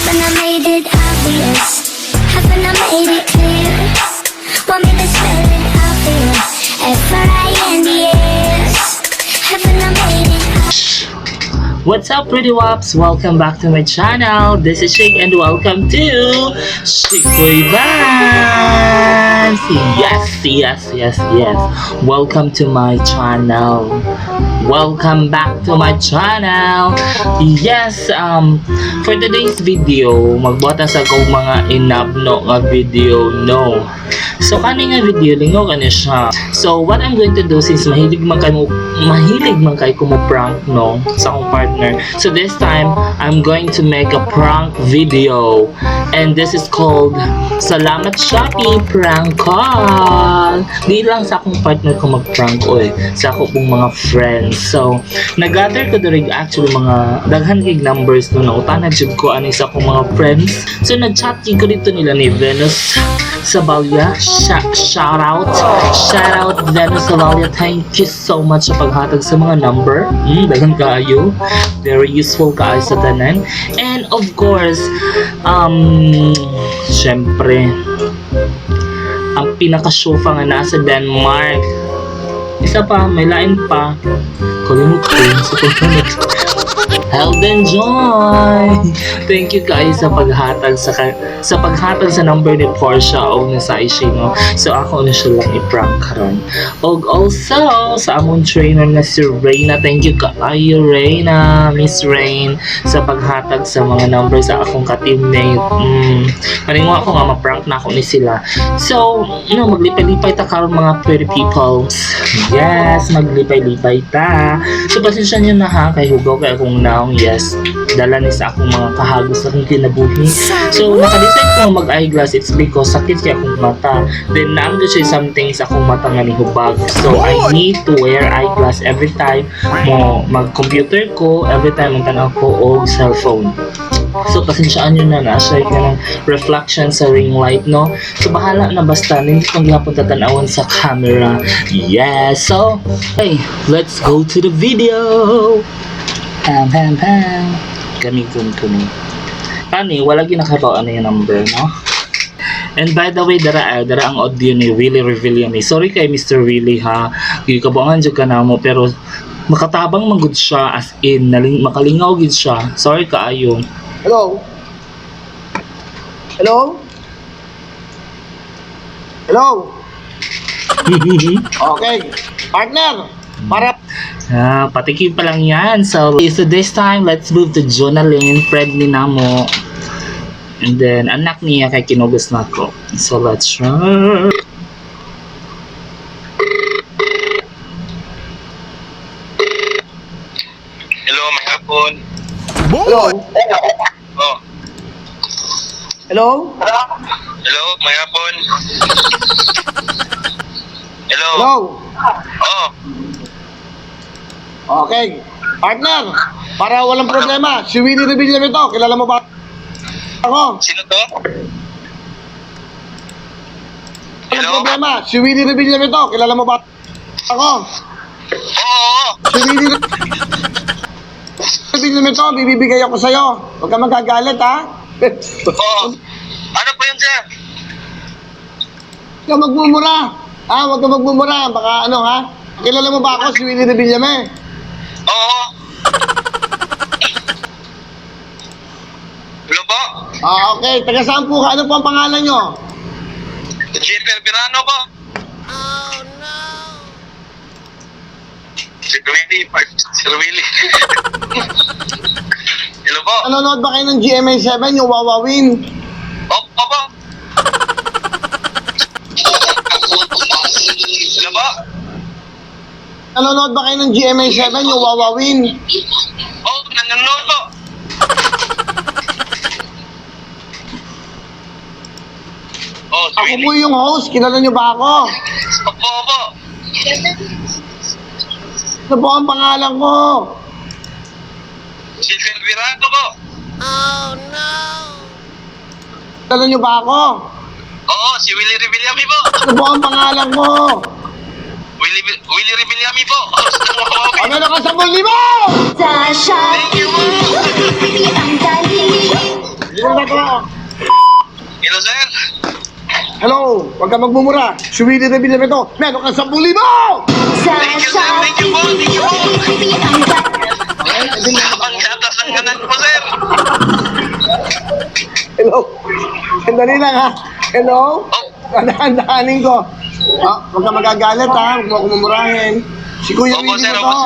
Haven't I made it obvious? Haven't I made it clear? Want me to spell it out for you? FRIENDS. Haven't I made it What's up, pretty wops? Welcome back to my channel. This is Shake and welcome to Shikoy Vibes! Yes. Welcome to my channel. Welcome back to my channel. Yes, for today's video, magbuhat sa akong mga inabno nga video, no. So, kani nga video, lingaw kani siya. So, what I'm going to do, since mahilig man kay ko mo prank, no, sa akong partner. So, this time, I'm going to make a prank video. And this is called Salamat Shopee Prank Call. Di lang sa akong partner ko mag-prank, oy. Sa ako pong mga friends. So, nag-gather ko diri actually mga daghan kay numbers, no, nautana jud ko ani sa akong mga friends. So, nag-chat ko dito nila ni Venus Sabalia. Shout out. Shout out Venus Sabalia. Thank you so much sa paghatag sa mga number. Daghan kaayo. Very useful kaayo sa tanan. And of course, syempre, ang pinaka-sofa nga nasa Denmark. Isa pa, may lain pa. Kalimut ko. Sa pagkalimut. Helden Joy! Thank you guys sa paghatag sa number ni Portia o ni Saishi, no. So ako na siya lang i-prank karon. Og also sa among trainer na si Reyna, thank you kaayo Reyna, Miss Rain, sa paghatag sa mga number sa akong ka-teammate. Paningo ako nga ma-prank na ako ni sila. So, maglipay-lipay ta karon, mga pretty people. Yes, maglipay-lipay ta. So pasensya niyo na ha, kay hugaw kay akong naong. Yes, dala ni sa akong mga kahagos sa akong kinabuhi. So, naka-decide ko mag-eyeglass. It's because sakit kay akong mata. Then, naam siya something sa akong mata nga nihubag. So, I need to wear eyeglass every time mo mag-computer ko, every time ang tanaw ko og cellphone. So, pasensyaan nyo na na siya ng reflection sa ring light, no? So, bahala na, basta hindi kong gihapon tatanawan sa camera. Yes! So, hey, let's go to the video! Pam, pam, pam. Gamiton ko ni. Kani, wala ginakabaw ano yung number, no? And by the way, dara, dara ang audio ni Willie Revillame. Sorry kay Mr. Willie ha. Gikabuangan jud ka namo, pero makatabang man gud siya, as in naling, makalingaw gid siya. Sorry kaayo. Hello? Hello? Hello? Okay. Partner, para Ah, patikim pa lang yan. So this time, let's move to Jonalyn, friend ni Namo. And then, anak niya kay kinugos na ko. So, let's try. Hello, may hapon. Hello? Oh, Hello? Hello, may hapon. Hello. Hello? Oh, Okay. Partner, para walang problema, si Willie Revillame ito. Kilala mo ba ako? Sino to? Walang Hello? problema, si Willie Revillame ito. Kilala mo ba ako? Oo, oo. Si Willie Revillame ito, bibibigay ako sa'yo. Huwag ka magagalit, ha? Oo. Ano po yun, sir? Huwag ka magmumura. Ha? Huwag ka magmumura. Baka ano, ha? Kilala mo ba ako, si Willie Revillame? Oo. Hello po? Ah, okay. Taga saan po ka? Ano po ang pangalan nyo? Jeffer Pirano po. Oh, no. Si Willie, Sir Willie. Hello po? Nanonood ba kayo ng GMA7, yung Wawawin? Opo, opo. Hello po? Nanonood ba kayo ng GMA7, yung Wawawin? Oh, nanonood po. Oh, si Ako Willie. po yung host. Kilala nyo ba ako? Opo, opo. Ano po ang pangalan ko? Si Silvirato po. Kilala nyo ba ako? Oo, si Willie Revillame po. Ano po ang pangalan ko? Willie, Willie Revillame po. O, meron ka 10,000! Sa Thank you po. Shopee, ang dali. Hindi mo natawa. Hello, sir. Hello, huwag ka magmumura. Si Willie Revillame ito. Meron kang 10,000! Sa Thank you, sir. Thank you po. Thank you po. Okay, naintindihan mo ba Ang ako? gatas ng anak ko, sir. Hello. Sandali lang ha. Hello? Oh. Dahan-dahanin ko. Ah, huwag ka magagalit ha. Huwag mo ako mumurahin. Si Kuya Opo, Willie sir, mo to.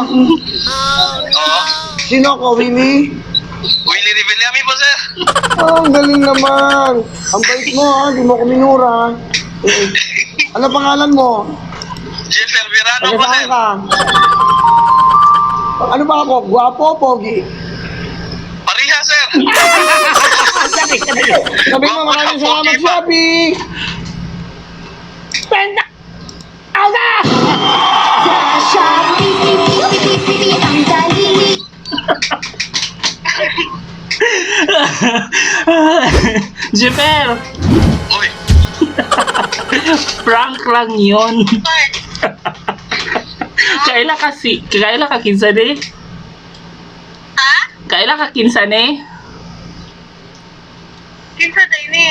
Oo. Sino ko, Willie? Willie Revillame po, sir. Oh, ang galing naman. Ang bait mo ha. Hindi mo ako minura. Eh, ano pangalan mo? Jeffer Virano Taga po, saan sir. ka? Ano ba ako? Gwapo o pogi? Pariha, sir. Sabi mo, maraming salamat, Shopee! Sa Shopee, P, P, P, ang dali. Jefer, Uy. Prank lang yun. Kaila kasi, kaila ka kinsa ni? Ha? Kaila ka kinsa ni? Kinsa day ni?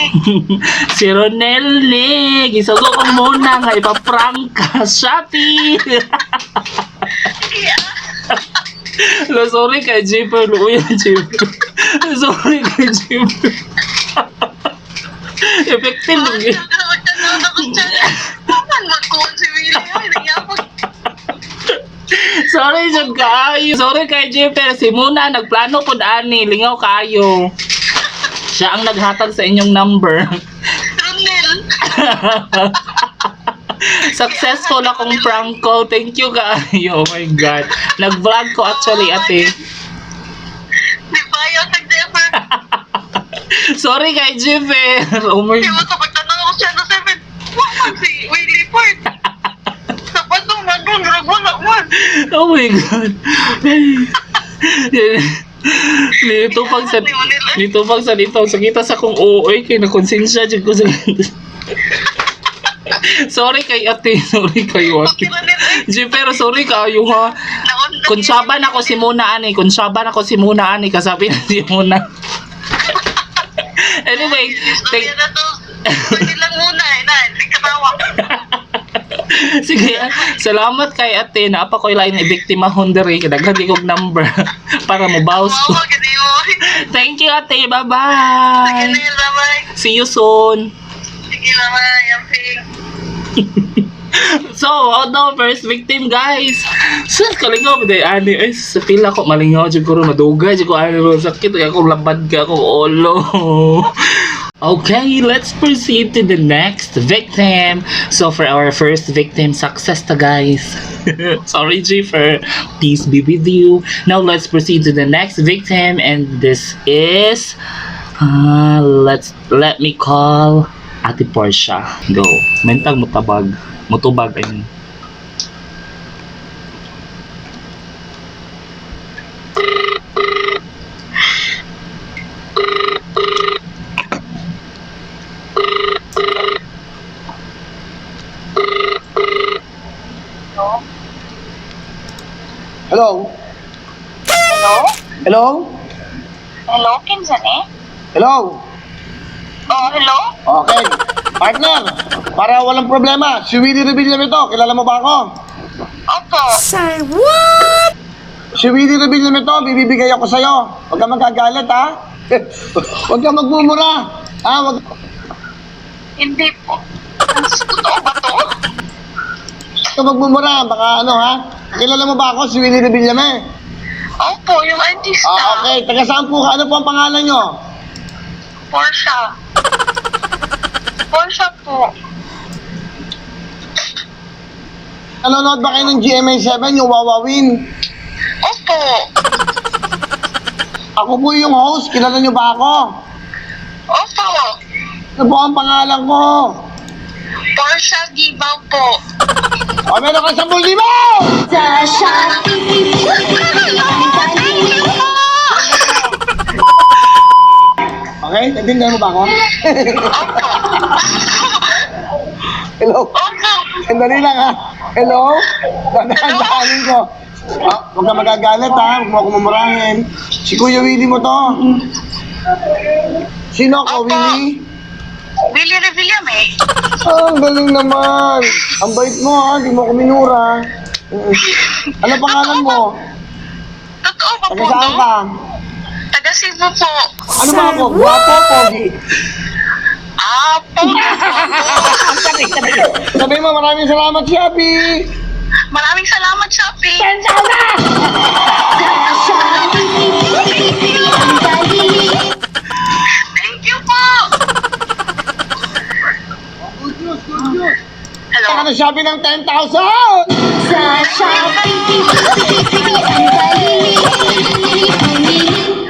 Si Ronel ni. Gisugo ko muna nga ipaprank ka. Shopee! Lo, sorry kay Jipper. Luya, Jipper. Sorry kay Jipper. Effective. Magtanong ako siya. Paman magkuhan si Willie. Ay, nangyapag. Sorry jud kaayo. Sorry kay Jipper. Si Muna nagplano pud ani, lingaw kaayo. Siya ang naghatag sa inyong number. Ronel. Successful akong prank call. Thank you kaayo. Oh my God. Nag-vlog ko actually, ate. Di ba ayaw tag-Jeffer? Sorry kay Jipper. Oh my Di mo sa pagtanong ako siya no seven. Paman si Willie Ford. Sa patong man doon, wala man. Oh my God. Nitupag sa nitupag sa dito. Sakita sa kong ooy kay nakonsensya jud ko sa. Sorry kay ate, sorry kay ate. Okay, Ronel. Ay, G, pero sorry kayo ha. naon- Konsyaba na ko si Muna ani, konsyaba na ko si Muna ani kasabi na si Muna. Anyway, Istorya thank, na to. Pwede lang muna eh. Na, hindi ka tawa. sige, salamat kay ate na apa ko'y lain ibiktimahon diri daghan kog number para mo bawas ko. Mawa, gani mo. Thank you ate, Sige, bye-bye. Nel, bye-bye. See you soon. Sige, bye-bye. Amping. So, although first victim guys. Sus, kalingaw ba day ani ay sa pila ko malingaw jud ko ron madugay jud ko ani ron sakit kay ako labad ka ako ulo. Okay, let's proceed to the next victim. So for our first victim, success to guys. Sorry, Jiffer. Peace be with you. Now let's proceed to the next victim, and this is let me call Ate Portia. Go. Mentang mutabag. Mutubag, I mean. Hello? Hello? Hello? Hello, kinsa ni? Hello? Oh, hello? Okay. Partner, para walang problema, si Willie Revillame ito. Kilala mo ba ako? Opo. Si Willie Revillame ito, bibibigay ako sa'yo. Huwag ka magagalit, ha? Huwag ka magmumura. Ha? Huwag Hindi po. Totoo ba to? ka magmumura. Baka ano, ha? Kilala mo ba ako? Si Willie Revillame. Opo, yung artista. Ah, okay. Taga saan po ka? Ano po ang pangalan nyo? Porsche. Porsche po. Nanonood ba kayo ng GMA7, yung Wawawin? Opo. Ako po yung host. Kilala nyo ba ako? Opo. Ano po ang pangalan ko? Porsche Gibaw po. O, meron ka 10,000! Sa Shopee, P, P, P, ang dali. Okay? Naintindihan mo ba ako? Hello? Opo. Sandali lang ha. Hello? Dahan-dahanin ko. Ah, huwag ka magagalit ha. Huwag mo ako mumurahin. Si Kuya Willie mo to. Sino ako, Opo. Willie? Willie Revillame. Ah, ang galing naman. Ang bait mo ha, hindi mo ako minura. Ano pangalan mo? Totoo ba Taga po saan to? ka? Taga Cebu po. Ano ba ako? Guwapo, pogi. Ah, po. Sabi mo, maraming salamat, Shopee! Maraming salamat, Shopee. Thank you po. Good news, good news. Hello. Saka na Shopee ng 10,000! Sa Shopee,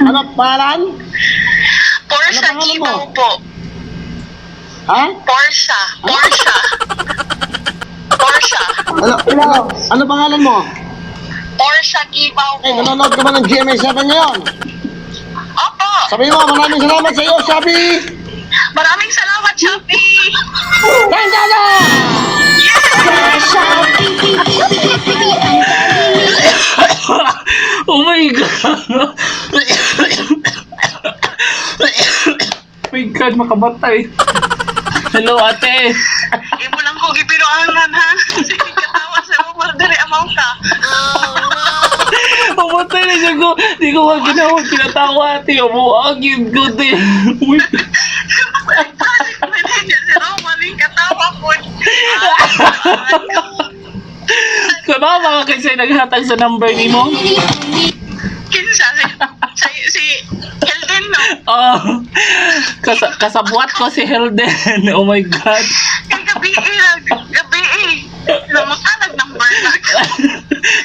Ano pangalan? Portia Ano pangalan mo? Gibaw po. Ha? Portia. Portia. Portia. Ano pangalan mo? Portia Gibaw Eh, po. nanonood ka ba ng GMA7 ngayon? Opo. Sabi mo, maraming salamat sa iyo, Shopee! Maraming salamat, Shopee. 10,000! Oh my God! Oh my God, makabatay. Hello, ate. Imo lang ko gibiroangan ha. Sige katawa sa mo diri amaw ka. Pumatay na siya ko. Di ko nga ginawa. Kinatawa, ate. Umuag yun ko, ate. Oh my God. Balik manager si Romaling katawa po. Kaba, mga kasi naghatag sa number ni mo. Kinsa si Helden no. Oh, kasabwat ko si Helden. Oh my God. Kay gabi eh, gabi eh. Namutanag ng burnak.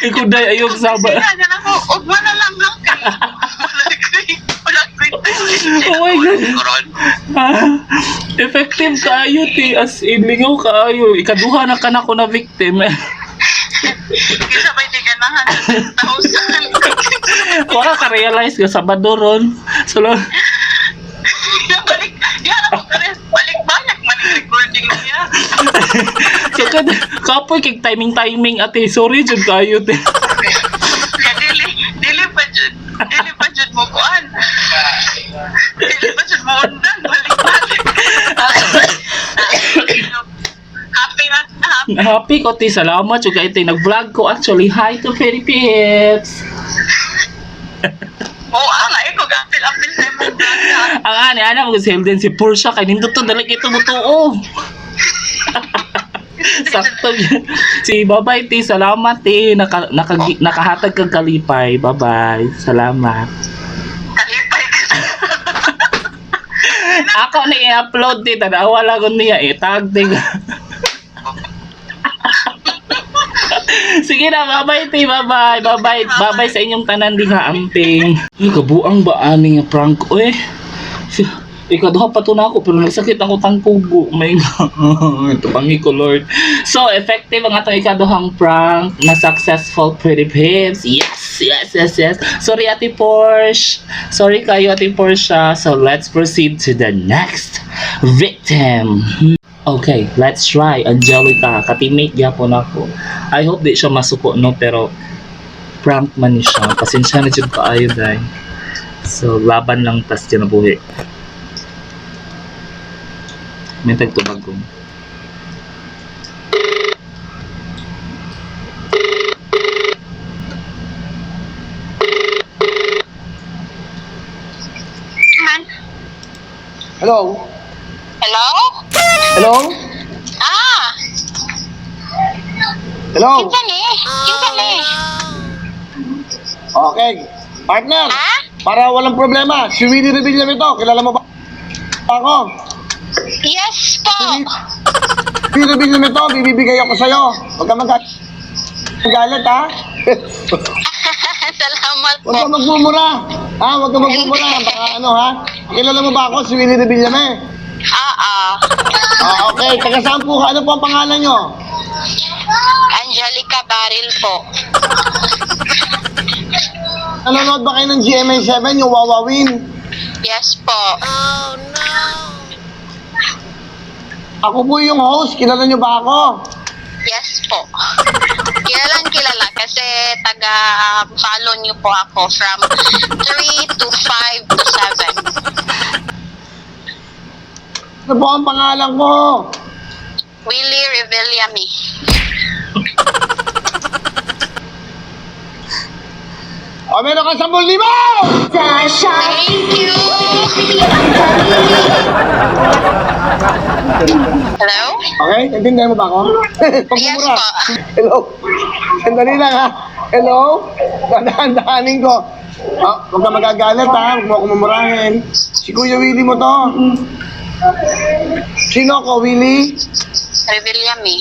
Ikaw day ayog saba. Sila na ako, og wala lang ha kay. Wala koy, wala koy. Oh my God. Karon. Ah, effective kaayo ti, as in lingaw kaayo. Ikaduha na ka na ko na victim. Kinsa bay di ganahan sa 10,000. Wala ka realize ka Sabado ron. So, Balik, yan ako kares, balik-balik man ang recording niya. so kad kapoy kay timing timing ate. Sorry jud kaayo ti. Kaya dili, dili pa jud mo kuan. Dili pa jud mo undang, balik-balik. Happy na, happy. Happy ko ti, salamat jud kay ti nag-vlog ko actually. Hi to Ferry Pips. Oo, ang ay ko apil-apil sa imong vlog ha. Ang ani ana mo si Helden si Portia kay nindot to dali kay tumutuo. Sakto yun. Si bye-bye ti, salamat ti. Nakahatag kag kalipay. Bye-bye. Salamat. Kalipay ka. Ako na i-upload ti, tanawa lang ko niya i-tag ti. Sige na, bye-bye ti, bye-bye. Bye-bye. Bye-bye sa inyong tanan diha amping. Ay, kabuang ba ani nga prank oy? Ikaduha pa to na ako pero nagsakit ako tangkugo. My God. Tubangi ko Lord. So, effective ang atong ikaduhang prank na successful, pretty pips. Yes, yes, yes, yes. Sorry Ate Porsche. Sorry kayo Ate Porsche. So, let's proceed to the next victim. Okay, let's try Angelica. Katimate gyapon ako. I hope di siya masuko no, pero prank man ni siya. Pasensya na jud kaayo day. So, laban lang tas kinabuhi. May tagtubag ko. Man. Hello? Hello? Hello? Ah, Hello? kinsa ni? Kinsa ni? Okay. Partner, Ha? para walang problema, si Willie Revillame ito. Kilala mo ba ako? Yes po. Si Willie Revillame ito, bibibigay ako sa'yo. Huwag ka magalit, ha? Salamat Huwag ka magmumura. Ha? Huwag ka magmumura. Baka ano, ha? Kilala mo ba ako? Si Willie Revillame. Ah, ah. Ah, okay. Taga saan po ka? Ano po ang pangalan nyo? Angelica Baril po. Nanonood ba kayo ng GMA7, yung Wawawin? Yes po. Ako po yung host. Kilala nyo ba ako? Yes po. Kilalang kilala kasi taga follow niyo po ako from 3 to 5 to 7. Ano po ang pangalan ko? Willie Revillame. O, meron kang 10,000! Sa Shopee, Thank you! pipi ang dalili. Hello? Okay? Naintindihan mo ba ako? Yes Pagmumura. po. Hello? Sandali lang ha. Hello? Dadahan-dahanin ko. Ah, huwag ka magagalit ha. Huwag mo ako mumurahin. Si Kuya Willie mo to. Sino ko, Willie? Revillame.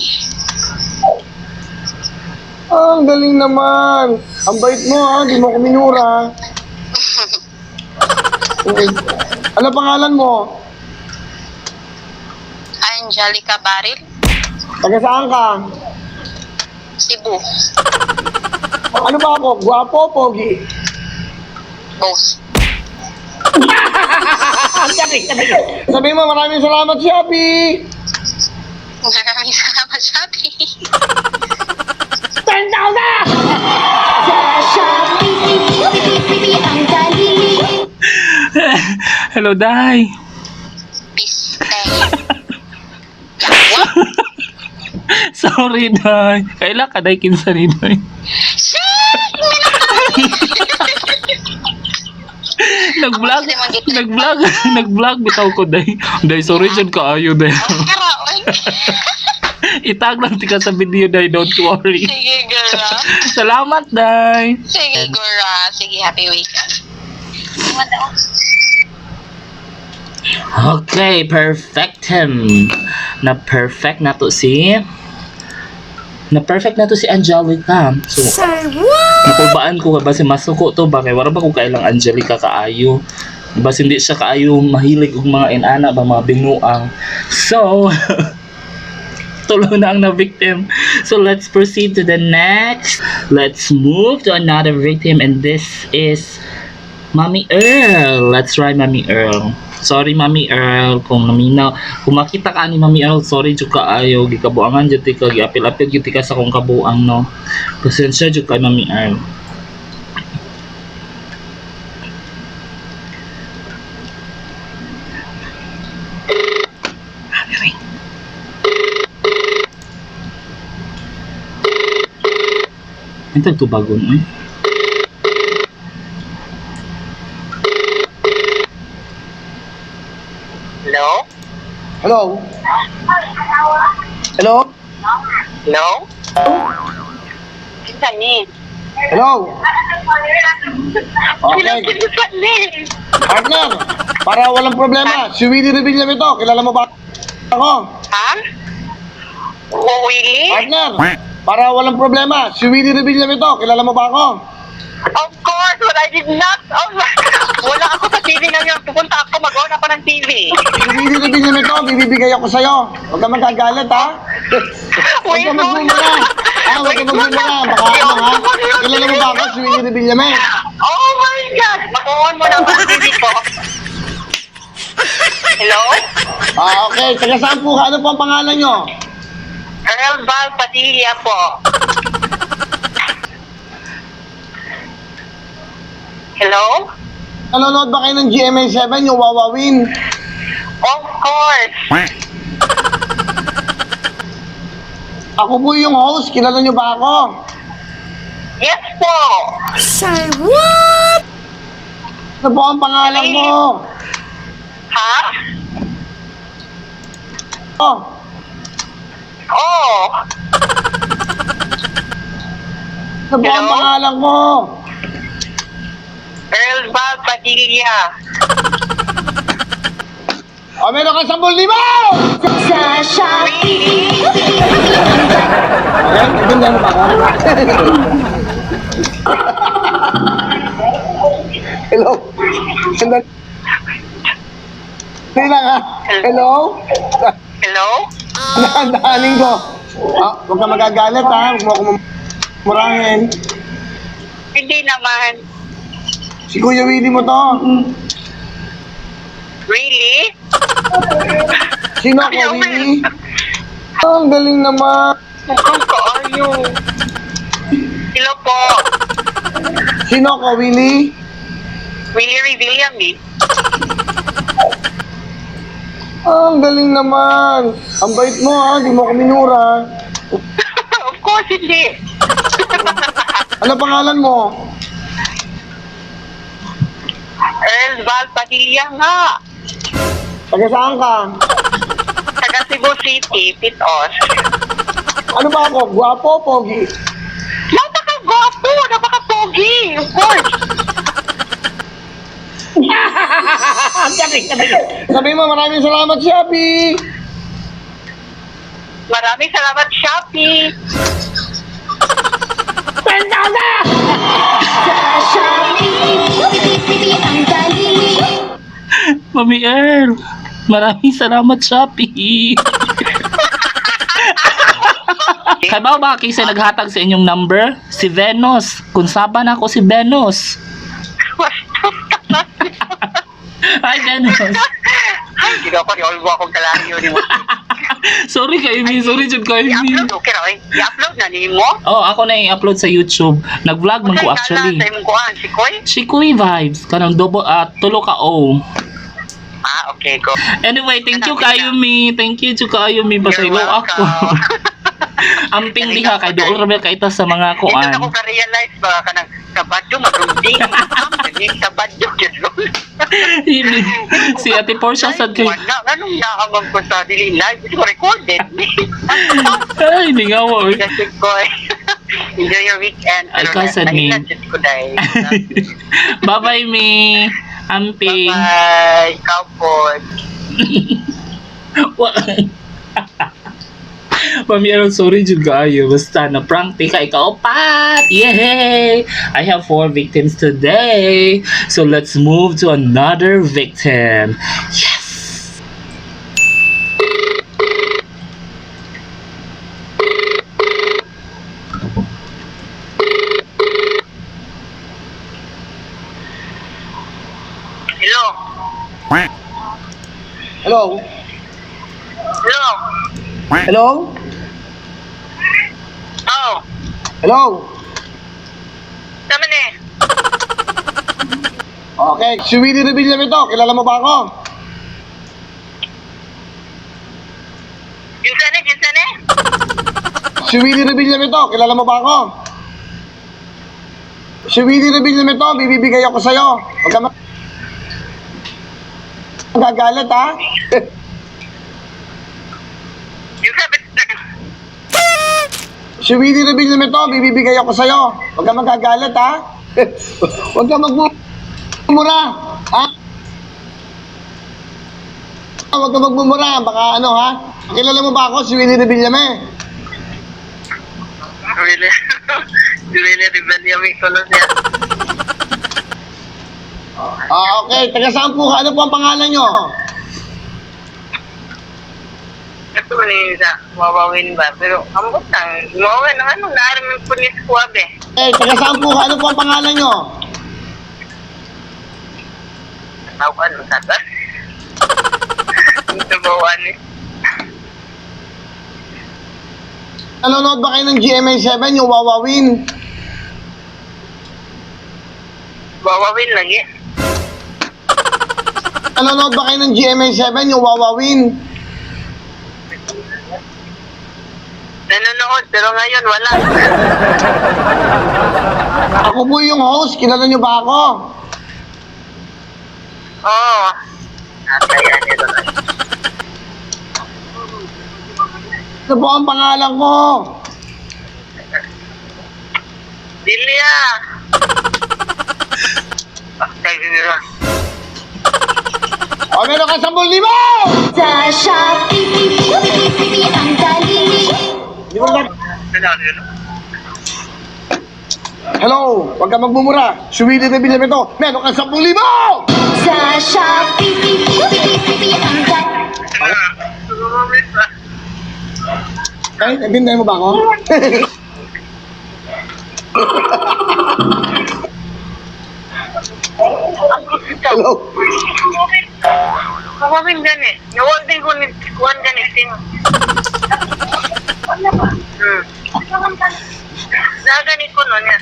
Ah, ang galing naman. Ang bait mo ha. Hindi mo ako minura. Okay. Ano pangalan mo? Angelica Baril, Taga saan ka? Cebu. Ano ba ako? Gwapo, pogi? Both. Sabihin mo, maraming salamat, Shopee! Maraming salamat, Shopee. Sa Shopee, pipi, pipi, pipi ang dalili. Hello, Day. Piste. Sorry, Day. Kaila ka, Day, kinsa ni Day. Shit! Nag-vlog, Ako kasi mag-trip. nag-vlog, nag-vlog bitaw ko, Day. Day, sorry dyan kaayo, Day. Karaon. Itag lang tika sa video, Day. Don't worry. Sige, girl. Salamat, Day. Sige, girl. Sige, happy weekend. Okay, perfect him. Na perfect na to si na perfect na to si Angelica. So, nakulbaan ko ba si masuko to ba kay wala ba ko kailang Angelica kaayo. Bas hindi siya kaayo mahilig og mga inana ba mga binuang. So, tulo na ang na victim. So let's proceed to the next. Let's move to another victim, and this is Mommy Earl. Let's try Mommy Earl. Sorry Mommy Earl kung naminaw. Kung makita ka ni Mommy Earl, sorry jud kaayo gikabuangan jud ka, giapil-apil jud ka sa akong kabuang no. Pasensya jud kay Mommy Earl. Ah, ring. Ito tubagon eh. Hello? Hello? Hello? Hello? Kinsa ni? Hello? Okay. Kinsa ni? Partner, para walang problema, si Willie Revillame ito. Kilala mo ba ako? Ha? Oh, Willie? Partner, para walang problema, si Willie Revillame ito. Kilala mo ba ako? Of course, but I did not. Oh, wala ako sa TV ngayon. Pupunta ako, mag-on ako ng TV. Si Willie Revillame ito, bibibigay ako sa'yo. Huwag ka magagalit, ha? Huwag ka magmumura. Ah, huwag ka magmumura. Baka ano, ha? Kilala mo ba ako, si Willie Revillame? Oh my God! Mag-on mo na ako ng TV ko. Hello? Ah, okay. Taga saan po ka? Ano po ang pangalan nyo? Earl Val Padilla po. Hello? Nanonood ba kayo ng GMA7, yung Wawawin? Of course. Ako po yung host. Kilala nyo ba ako? Yes po. Ano po ang pangalan mo? Ha? Oh, Oh. ano po ang Hello? pangalan ko? Earl Val Padilla. O, meron kang 10,000! Sa Shopee, pipi, pipi, pipi ang dalili. Okay, naintindihan mo ba ako? Hello? Sandali. Sandali lang ha. Hello? Hello? Dahan-dahanin ko. Ah, huwag ka magagalit ha. Huwag mo ako mumurahin. Hindi naman. Si Kuya Willie mo to. Really? Sino ako, Willie? Ah, ang galing naman. Mukhang kaayo. Hello po. Sino ako, Willie? Willie Revillame. Ah, ang galing naman. Ang bait mo ha, di mo ako minura. Of course, hindi. Ano pangalan mo? Earl Val Padilla nga. Taga saan ka? Taga Cebu City, Pitos. Ano ba ako? Gwapo, pogi? Napaka-gwapo! Napaka-pogi! Of course! Sabi mo, maraming salamat, Shopee! Maraming salamat, Shopee! Shopee, pipi, ang dali. Mami Earl, maraming salamat, Shopee. Kabaw ba kaysa naghatag sa inyong number? Si Venus. Kung saba na ako si Venus. Hi, Venus. Ay, hindi ako, di alwa akong kalayo ni mo. Sorry kay Mi. Sorry jud kay Mi. I-upload, okay ra, eh. I-upload na ni mo? Oh, ako na i-upload sa YouTube. Nag-vlog man ko actually. Sa imong kuan, si Koy? Chikoy vibes. Kanang double, tulo ka o. Ah, okay, go. Anyway, thank you kayo Mi. Thank you jud kayo Mi. You're Pasaylo ako. welcome. Amping diha kay dool ra ba kaita sa mga Ito kuan. na ko ka-realize ba kanang kabadyo madungding. Kabadyo gyud. Si Ate Portia sad kay Wala, anong naamang ko sa dili live? Hindi ko recorded. Ay, lingaw oy. Kasi ko enjoy your weekend. Ay, Pero kasad ni. nahilan jud ko dahil. Bye-bye, Mi. Amping. Bye-bye. Ikaw po. Mami Aaron, sorry jud kaayo. Basta na prank tika ikaw pat. Yay! I have four victims today. So let's move to another victim. Yes! Hello. Hello? Hello. Hello? Oh. Hello? Tama ni. Okay, si Willie Revillame ito. Kilala mo ba ako? Kinsa ni? Kinsa ni? Si Willie Revillame ito. Kilala mo ba ako? Si Willie Revillame ito. Bibibigay ako sa'yo. Huwag ka magagalit, ha? Kinsa ba? Si Willie Revillame ito. Bibibigay ako sa'yo. Huwag ka magagalit, ha? Huwag ka magmumura, ha? Huwag ka magmumura. Baka ano, ha? Kilala mo ba ako? Si Willie Revillame. Really? Really rebellion ko lang siya. Ah, okay. Taga saan po ka? Ano po ang pangalan nyo? Ito ni sa wawawin ba? Pero ambot lang. Mawawin ang ano, naaramin po ni squab eh. Eh, taga saan po ka? Ano po ang pangalan nyo? Tawakan mo sa Ito ba eh? Nanonood ba kayo ng GMA7, yung Wawawin? Wawawin lagi. Nanonood ba kayo ng GMA7, yung Wawawin? Nanonood pero ngayon wala. Ako po yung host, kilala nyo ba ako? Oo. Kaya nito. Ano po ang pangalan ko? Dili ah. Kaya nila. O, meron ka 10,000! Sa Shopee, pipi, pipi, ang dali. Di ba ba? Hello, huwag ka magmumura. Suwili na bilang ito. Meron ka 10,000! Sa Shopee, pipi, pipi, pipi, ang dali. Ay, naintindihan mo ba ako? Hello? Wawawin gani. Nawal din ko ni kuan gani sing. Nagani ko no niya.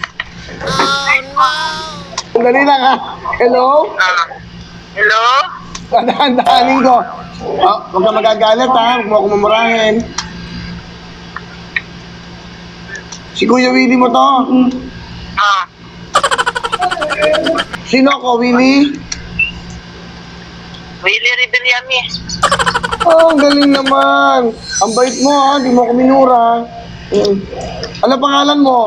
Ang dali lang ha. Hello? Ah. Hello? Dahan-dahanin ko. Oh, huwag ka magagalit ha. Huwag mo ako mumurahin. Si Kuya Willie mo to. Ah. Sino ako, Willie? Willie Rebellami. Oh, ang galing naman. Ang bait mo ha. Hindi mo ako minura. Ano pangalan mo?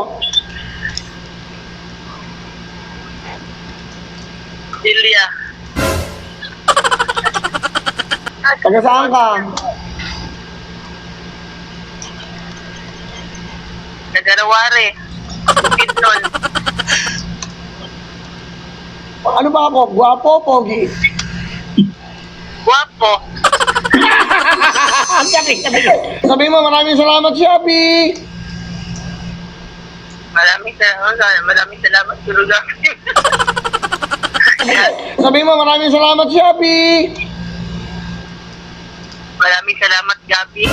Delia. Taga saan ka? Nagarawari. Bukidnon. Ano ba ako? Gwapo, pogi? Guwapo. Sabi mo, maraming salamat, Shopee! Maraming salamat. Maraming salamat, Guru Gabi. Sabi mo, maraming salamat, Shopee! Maraming salamat, Gabi.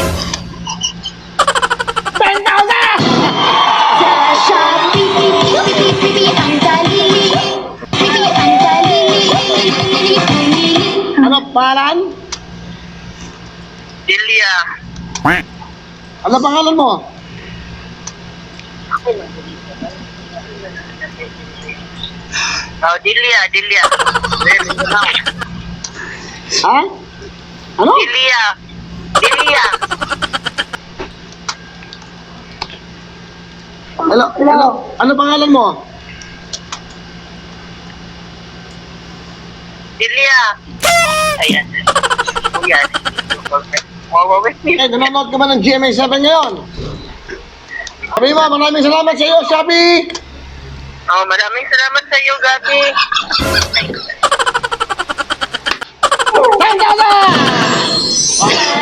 Shopee, pipi, pipi, ang dalili. Pipi, ang dalili. Lili, lili. Ano pangalan? Delia. Ano pangalan mo? Oh, Delia, Delia. Ha? Ano? Delia. Delia. Hello? Hello? Ano pangalan mo? Delia. Ayan. Ayan. Wow, wow, Eh, nanonood ka ba ng GMA7 ngayon? Sabi mo, maraming salamat sa iyo, Shopee! Oh, maraming salamat sa iyo, Gabi.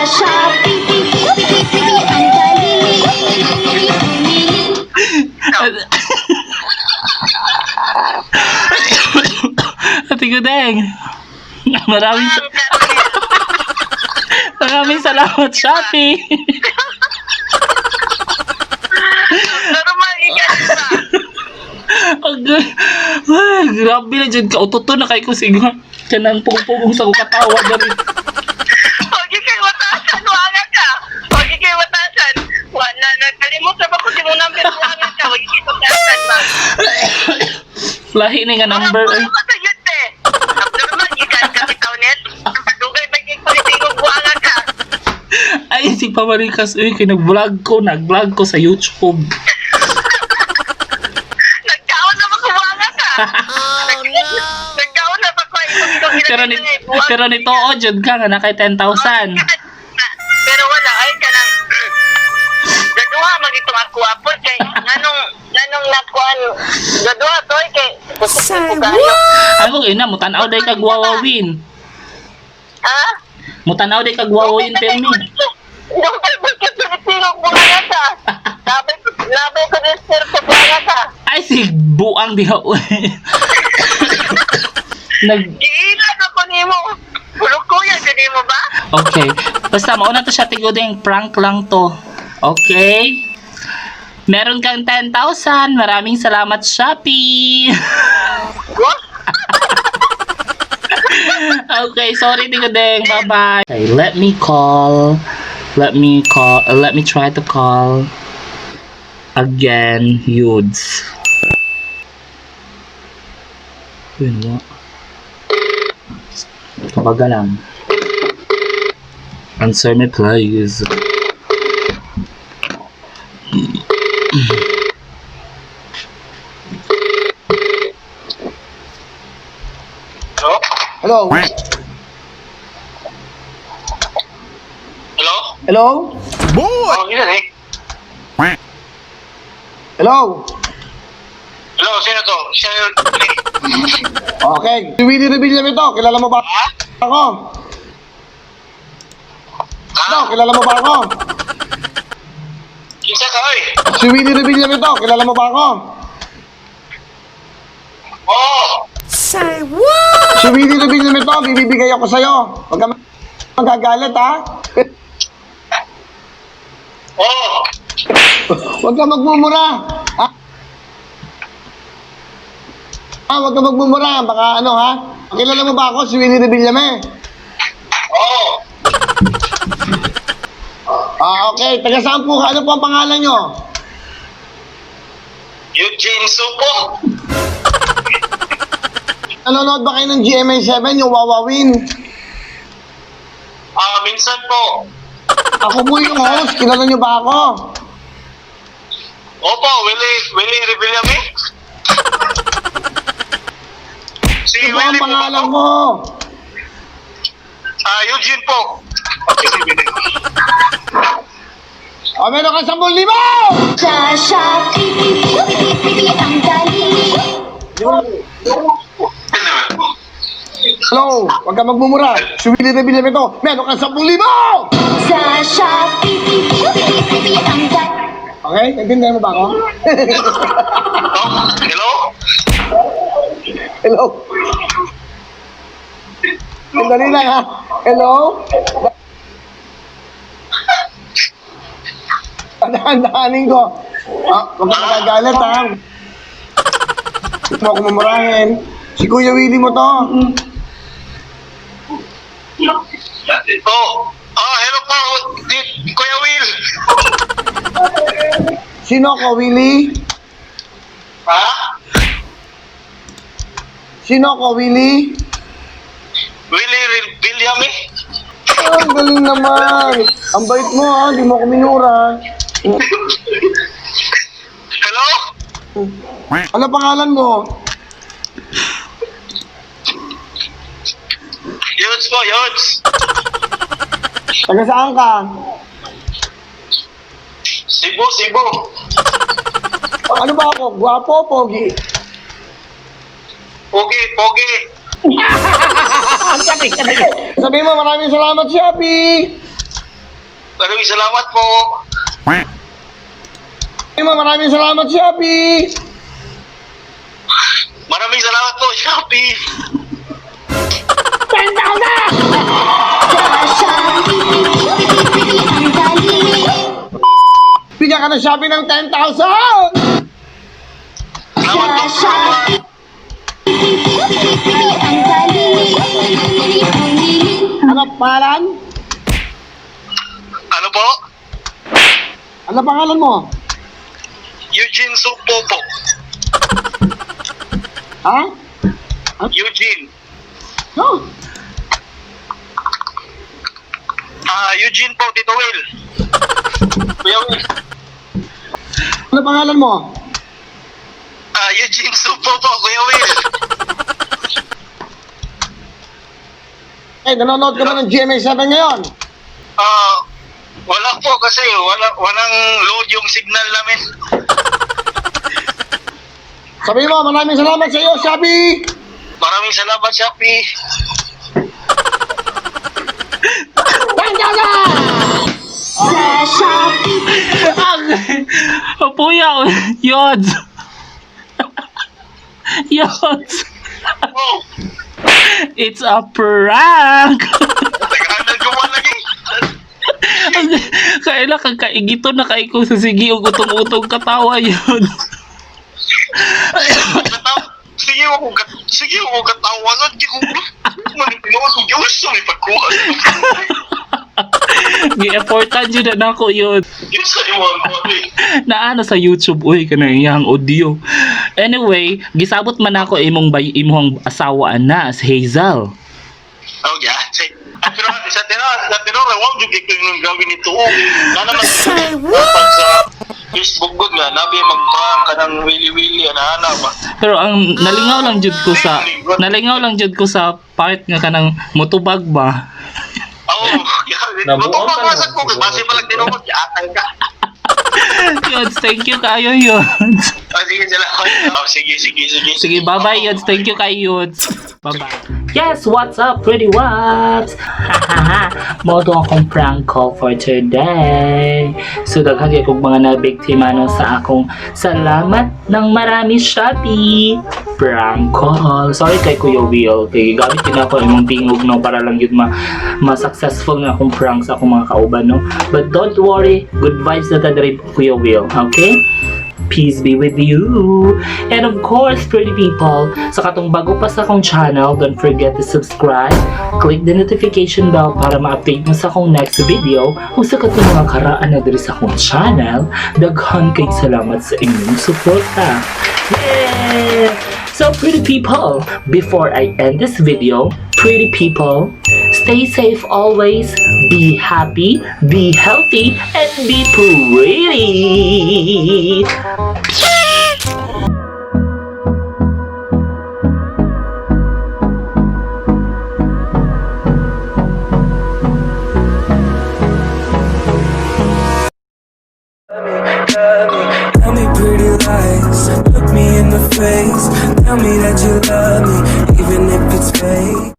Shopee, pipi, pipi, pipi, ang dalili. Lili, lili. Ate Gudeng. Maraming, maraming salamat, Shopee. Pero magigan pa. Ay, grabe na dyan ka. Ututo na kay ko siguro. Kanang pugpugong sa katawa dali. Huwag kay watasan, wala ka. Huwag kay watasan. Wala na, nakalimot na ba ko si mong number, wala ka. Huwag kay watasan, ma'am. Lahi ni nga number. Wala Eh. ko sa yun, eh. Abnormal, gikan ka bitaw net. Padugay ba kay kulitingog, wala ka. Ay, si Pamarikas. Uy, kay nag-vlog ko sa YouTube. Nagkaon na ba ko, wala ka. Oh, no. Nagkaon na ba ko, Pero, ni, pero nito, oh, dyan ka nga, na kay 10,000. Pero wala, ay ka nang gaduha magitong ako apod kay nganong nganong nakuan gaduha to ay kay kusog ko kayo. Ay, kung ina, mutanaw day kag wawawin. Ha? Mutanaw day kag wawawin, Permi. Dugay ba kay Pilipino buhaya ka? Labay labay ko din sir sa buhaya ka. Ay, si buang diha. Nag, Giilan ako nimo. Pulok kuya gani mo ba? okay. Basta, mauna to siya, Tigudeng. Prank lang to. Okay? Meron kang 10,000. Maraming salamat, Shopee. What? Okay, sorry, Tigudeng. Bye-bye. Okay, let me call. Let me call. Let me try to call again, Yudes. Yun, wa. Kabaga lang. Answer me, please. Hello? Hello? Hello? Hello? Oh, yun eh. Hello? Hello, sino to? Siya yun. Okay. Si Willie Revillame ito. Kilala mo ba Ha? ako? Ha? Ito, kilala mo ba ako? Kinsa ka, oy? Si Willie Revillame ito. Kilala mo ba ako? Oo! Si Willie Revillame ito. Bibibigay ako sa'yo. Huwag ka magagalit, ha? Oo! Huwag ka magmumura. Ha? Ah, huwag ka magmumura. Baka ano, ha? Kilala mo ba ako? Si Willie Revillame. Oh! Ah, okay. Taga saan po ka? Ano po ang pangalan nyo? Eugene Supo. Nanonood ba kayo ng GMA7, yung Wawawin? Ah, minsan po. Ako po yung host. Kilala nyo ba ako? Opo, Willie, Willie Revillame. Si Ano po ang Willie po ba pangalan to? ko? Ah, Eugene po. Okay, si Willie. O, meron ka 10,000! Sa Shopee, pipi, ang dali. Hello, huwag ka magmumura. Si Willie Revillame ito. Meron ka 10,000! Sa Shopee, pipi, pipi, ang dali. Okay? Naintindihan mo ba ako? Oh, hello? Hello? Sandali lang ha. Hello? Tandaan-daanin ko. Ah, huwag ka magagalit ha. Huwag mo ako mumurahin. Si Kuya Willie mo to. Oh, ah, hello po, Kuya Will. Sino ko, Willie? Ha? Sino ko, Willie? Willie Revillame? Ah, ang galing naman. Ang bait mo ha, di mo ako minura. Hello? Ano pangalan mo? Yods po, Yods. Taga saan ka? Cebu, Cebu. Ano ba ako? Gwapo, pogi? Pogi, pogi. Sabi mo, maraming salamat, Shopee! Maraming salamat po. Sabi mo, maraming salamat, Shopee! Maraming salamat po, Shopee. Sa Shopee, pipi, pipi, ang dali. Bigyan ka ng Shopee ng 10,000! Salamat Sa po. Shopee, pipi, pipi, ang dali. Ano pangalan? Ano po? Ano pangalan mo? Eugene Supo po. Ha? Eugene. No? Ah, Eugene po, Tito Will. Kuya Will. Ano pangalan mo? Ah, Eugene Supo po, Kuya Will. Eh, nanonood ka ba ng GMA7 ngayon? Ah, wala po kasi walang load yung signal namin. Sabi mo, maraming salamat sa iyo, Shopee! Maraming salamat, Shopee. 10,000! Sa Shopee, Ang puya, Yods. Yods. Oh, It's a prank. tagahanan ko man lagi. Kaila kang kaigito na kay ko sa sige ug utong-utong katawa yun. Kataw, sige ako katawanan, di ko manipinawas ko Diyos sa may pagkuha. Gi-effortan jud na nako yun. Diyos sa imo ang kuha eh. Naana sa YouTube uy kanang iyang audio. Anyway, gisabot man ako imong bay imong asawa na si Hazel. Oh, yeah. Say, ah, pero sa tino, wow, yung ikaw yung gawin nito. Oh, na naman, pag sa Facebook good nga, nabi mag-prank ka ng wili-wili, ana-ana ba? Pero ang nalingaw lang jud ko sa part nga kanang motubag ba. Oh, yeah. Nabuo Matuwa ka ka na, sa kung siguro. base palag tinuod, atay ka. Yods, thank you kayo Yods. Oh, sige, salamat. Oh, sige, sige, sige. Sige, bye-bye Yods. Thank you kay Yods. Bye-bye. Yes, what's up, pretty waps? Mao to akong prank call for today. So, daghan kay kog mga nabiktima no sa akong salamat ng marami Shopee prank call. Sorry kay Kuya Will. Kay gamit din ako imong tingog no para lang yun ma-successful nga akong prank sa akong mga kauban no. But don't worry, good vibes na ta diri Kuya Will. Okay? Peace be with you. And of course, pretty people, sa katong bago pa sa akong channel, don't forget to subscribe, click the notification bell para ma-update mo sa akong next video ug sa katong mga karaan na diri sa akong channel, daghan kay salamat sa inyong suporta. Yay! So, pretty people, before I end this video, pretty people, stay safe always, be happy, be healthy, and be pretty! Tell me pretty lies, look me in the face. Tell me that you love me, even if it's fake.